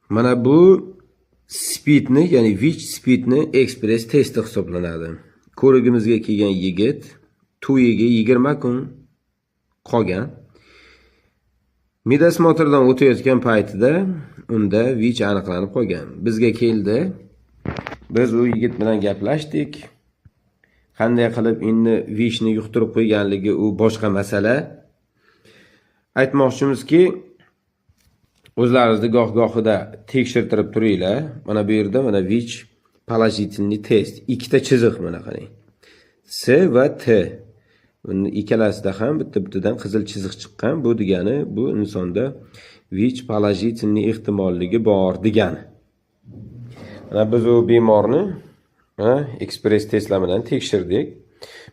Mana bu СПИДni, ya'ni ВИЧ СПИДni ekspress testi hisoblanadi. Ko'rigimizga kelgan yigit to'yiga 20 kun qolgan. Медосмотрdan o'tayotgan paytida unda ВИЧ aniqlanib qolgan. Bizga keldi. Biz u yigit bilan gaplashdik. Qanday qilib endi ВИЧni yuqtirib qo'yganligi, u boshqa masala. Aytmoqchimizki, o'zlaringizni goh-gohida tekshirtirib turinglar. Mana bu yerda mana ВИЧ положительный test. Ikkita chiziq, mana qarang. S va T. Buni ikkalasida ham bitta-bittadan qizil chiziq chiqqan. Bu degani, bu insonda ВИЧ положительный ehtimolligi bor degani. Mana biz u bemorni ekspress testlar bilan tekshirdik.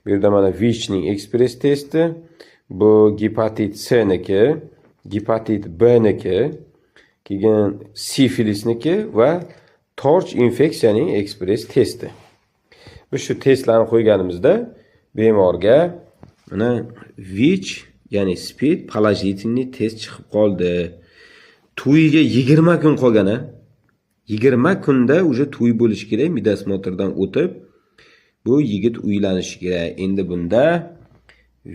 Bu yerda mana ВИЧning ekspress testi, bu gepatit C niki, gepatit B niki, keyin sifilisniki va TORCH infeksiyaning ekspress testi. Biz shu testlarni qo'yganimizda bemorga mana ВИЧ, ya'ni СПИД положительный test chiqib qoldi. To'yiga 20 kun qolgan a. 20 kunda уже to'y bo'lishi kerak, медосмотрdan o'tib bu yigit uylanishi kerak. Endi bunda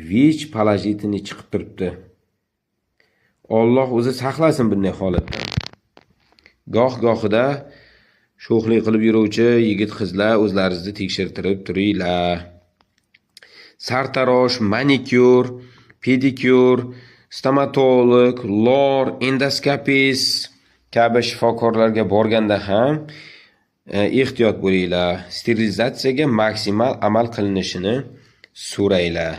ВИЧ положительный chiqib turibdi. Alloh o'zi saqlasin bunday holatdan. Goh-gohida sho'xlik qilib yuruvchi yigit qizlar, o'zlaringizni tekshirtirib turinglar. Sartarosh, manikyur, pedikyur, stomatolog, lor, endoskopist kabi shifokorlarga borganda ham ehtiyot bo'linglar. Sterilizatsiyaga maksimal amal qilinishini so'ranglar.